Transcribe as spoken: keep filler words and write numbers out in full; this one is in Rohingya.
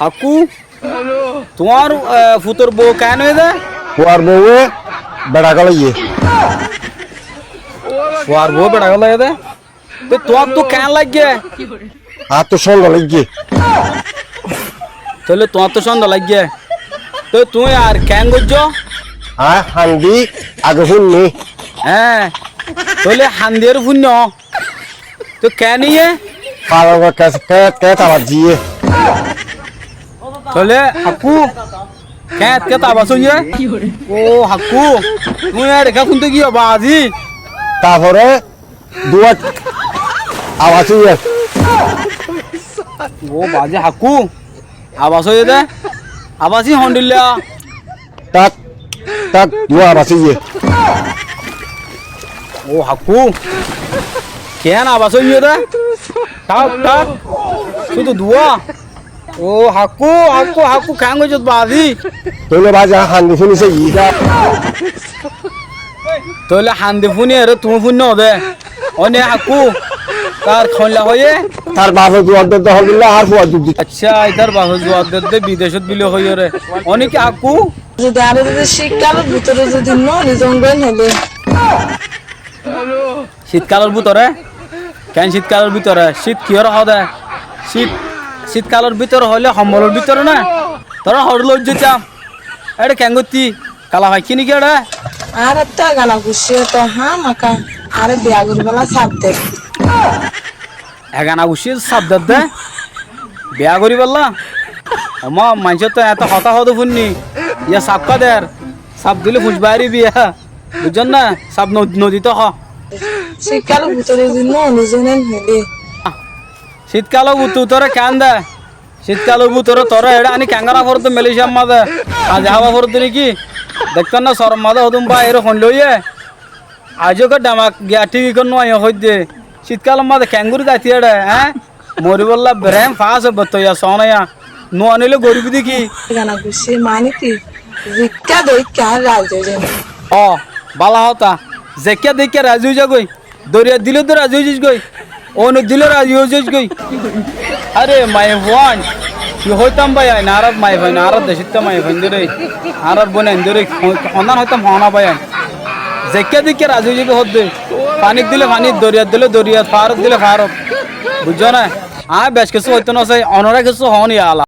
Hakkú, tuáñr, e, futor bou keén óiye dé? Fuar bouwe beça golaiyé. Fuar bouwe beça golaiyé dé? Te tuáñttú keén laiggé? Añáttu cóndo laiggé. Tóile tuáñttú cóndo laiggé. Te tuñí ar keén goijjó? Aññí hañdi age fúinni. Eé, tóile hañdiyóre fúinno. Te keén óiye? Falor keéñt, keéñt, keéñt abas zaiyé. Tóile Hakkú, keéñt, keéñt abas óiye? Ó Hakkú, tuñí ar eká fúinte giyó bazi. Tarfore duwát abas óiye. Ó bazi Hakkú, abas óiye dé. Abas hondilla? Tak, tak, duwá abas óiye. Ó Hakkú, keén abas óiye dé? Tak, tak, cúdu duwá. Ó Hakkú, Hakkú, Hakkú, keén goijjós bazi? Tóile bazi, aññí hañdi fúni saiyí. Tóile hañdi fúni eré tuñí fúinno dé. Óne Hakkú, tar hoilla hoiyé? Tar bafe zuwab dedde hondilla, añár fua duk di. Accá, itar bafe zuwab dedde bidecót bile hoiyóre. Óne ki Hakkú? Zodi añáre zodi cítkálor bútore zodi no nizon goin hoilé. Cítkálor bútore? Keén cítkálor bútore? Cít kiyóre hoó dé? Cít, cítkálor bútore hoilé hombolor bútore ná? Toré hoçé loi zaitam. Eçé keén goittí? Kala faikkí né ki eçé? Añáre tó egana guccíye tó hámaka añáre biya goríbolla saf der. Egana guccíye saf der dé? Biya goríbolla? Emma maincóttu eto hotá hoó dé fúinni. Yá saf ká der. Saf dilé fuñc baári biya. Buijjós né? Saf no, no dito hoó. Cítkálor bútore zodi no nizon hoilé. Cítkálor bútore toré keén dé? Cítkálor bútore toré eçé aní keéngori foredde Malaysiar mazé? Azi hába foredde né ki? Dektór ná sorom mazé hodún bái eré hoilla hoiyé. Aijjó ke dhamak giya thík ikká no aiyó hoidde. Cítkálor mazé keéngori zaití eçé, eé? Moríbolla berém faás óibbe toiyar soónaiya. No aníle goríbi dé ki? Egana guccíye mani ki? Zikká dé ikká razi ói zai. Ó, bála hotá. Zikká dé ikká razi ói zagói. Doriyat dilé dé razi ói zaigói. Oinot dilé razi ói zaigói. Aré maiyafuain, ki hoitám báiyain, añárar maiyafuain, añárar decótta maiyafuain dóre, añárar bóinain dóre, hon-, honnán hoitám hoóna báiyain. Zeikká deikká razi ói zaigói hoódde. Fanit dilé fanit, doriyat dilé doriyat, faárot dilé faárot. Buijjó né? Aññí bec kessú hoitó nosai, onorá kessú hoón yala.